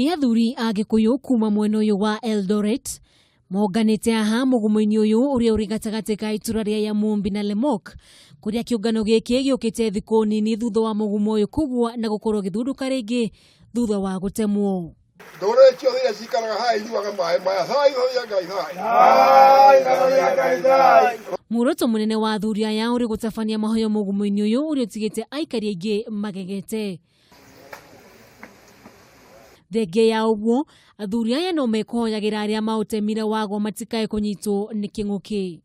Nĩ athuri a Gĩkũyũ kuma mwena ũyũ wa Eldoret monganĩte haha mũgumo-inĩ ũyũ ũrĩa ũrĩ gatagatĩ ka itũra rĩa Yamumbi na Lemok, kũrĩa kĩũngano gĩkĩ gĩũkĩte thikũ nini thutha wa mũgumo ũyũ kũgwa na gũkorwo gĩthundũka rĩngĩ thutha wa gũtemwo. Ndũrĩrĩ ciothe iria cikaraga haha inyuaga maĩ maya. Thai thai Ngai thai. Muoroto mũnene wa athuri aya ũrĩ gũtabania mahoya mũgumo-inĩ ũyũ ũrĩa ũtigĩte aikari aingĩ magegete. Thengia ya ũguo, athuri aya no mekũhoyagĩra arĩa maũtemire wagwa matikae kũnyitwo nĩ kĩng'ũki.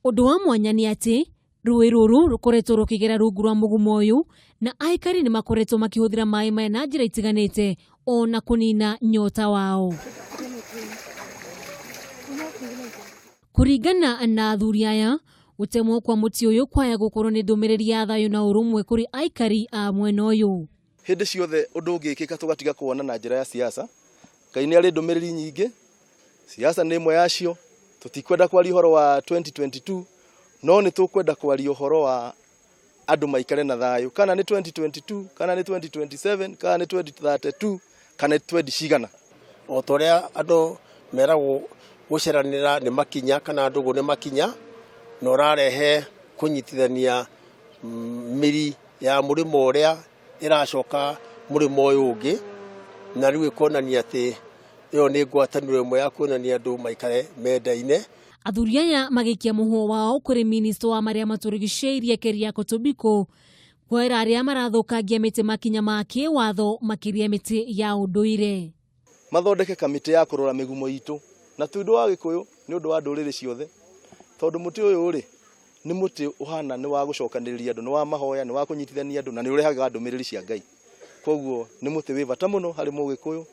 Ũndũ wa mwanya nĩ atĩ rũĩ rũrũ rũkoretwo rũkĩgera rungu rwa mũgumo ũyũ na aikari nĩ makoretwo makĩhũthĩra maĩ maya na njĩra itiganĩte ona kũnina nyota wao. Kũringana na athuri aya, gũtemwo kwa mũtĩ ũyũ kwaya gũkorwo nĩ ndũmĩrĩri ya thayũ na ũrũmwe kũrĩ aikari a mwena ũyũ. Hĩndĩ ciothe ũndũ ũngĩkĩka tũgatiga kuona na njĩra ya siasa. Ngai nĩ arĩ ndũmĩrĩri nyingĩ, siasa nĩ ĩmwe yacio. Tũtikwenda kwaria ũhoro wa 2022, no nĩ tũkwenda kwaria ũhoro wa andũ maikare na thayũ, kana nĩ 2022, kana nĩ 2027, kana nĩ 2032, kana nĩ 20 cigana. O ta ũrĩa andũ meragwo gũceranĩra nĩ makinya kana ndũgũ nĩ makinya, na ũrarehe kũnyitithania mĩri ya mũrĩmo ũrĩa ĩracoka mũrĩmo ũyũ ũngĩ, na rĩu ĩkonania atĩ ĩyo nĩ ngwatanĩro ĩmwe ya kuonania andũ maikare mendaine. Athuri aya magĩikia mũhũa wao kũrĩ minista wa marĩa matũrigicĩirie Keriako Tobiko kwĩra arĩa marathũkangia mĩtĩ makinya ma kĩwatho makĩria mĩtĩ ya ũndũire. Mathondeke kamĩtĩ ya kũrora mĩgumo itũ, na ti ũndũ wa Gĩkũyũ, nĩ ũndũ wa ndũrĩrĩ ciothe, tondũ mũtĩ ũyũ rĩ nĩ mũtĩ ũhana nĩ wa gũcokanĩrĩria andũ, nĩ wa mahoya, nĩ wa kũnyitithania andũ, na nĩ ũrehaga ndũmĩrĩri cia Ngai. Koguo nĩ mũtĩ wĩ bata mũno harĩ Mũgĩkũyũ,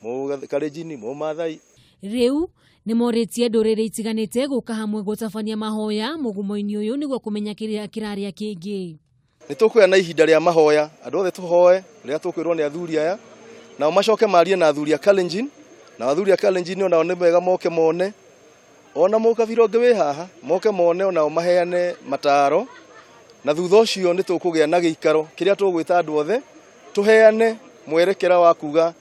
Mũkalenjin, Mũmathai. Rĩu nĩ morĩtie ndũrĩrĩ itiganĩte gũka hamwe gũtabania mahoya mũgumo-inĩ ũyũ nĩguo kũmenya kĩrĩa kĩrarĩa kĩngĩ. Nĩ tũkuoya na ihinda rĩa mahoya, andũ othe tũhoe rĩrĩa tũkwĩrwo nĩ athuri aya, nao macoke marie na athuri a Kalenjin, na athuri a Kalenjin onao nĩ wega moke mone, ona mũkabira ũngĩ wĩ haha moke mone onao maheane mataro, na thutha ũcio nĩ tũkũgĩa na gĩikaro kĩrĩa tũgwĩta andũ othe tũheane mwerekera wa kuga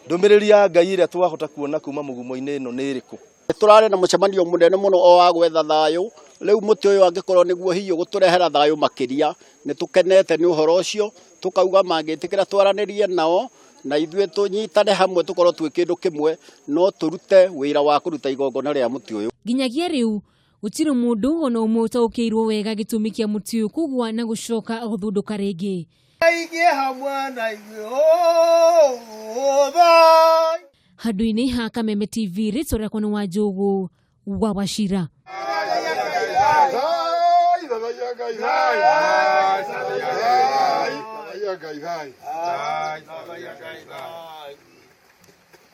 ndũmĩrĩri ya Ngai ĩrĩa twahota kuona kuma mũgumo-inĩ ĩno nĩ ĩrĩkũ. Tũrarĩ na mũcemanio mũnene mũno o wa gwetha thayũ. Rĩu mũtĩ ũyũ angĩkorwo nĩguo hihi ũgũtũrehera thayũ makĩria, nĩ tũkenete nĩ ũhoro ũcio, tũkauga mangĩtĩkĩra twaranĩrie nao na ithuĩ tũnyitane hamwe tũkorwo twĩ kĩndũ kĩmwe, no tũrute wĩra wa kũruta igongona rĩa mũtĩ ũyũ. Nginyagia rĩu gũtirĩ mũndũ ona ũmwe ũtaũkĩirwo wega gĩtũmi kĩa mũtĩ ũyũ kũgwa na gũcoka gũthundũka rĩngĩ. Handũ-inĩ ha Kameme TV, rĩtwa rĩakwa nĩ Wanjũgũ wa Wachira. Thai thai Ngai thai. Thai Ngai thai. Thai Ngai thai.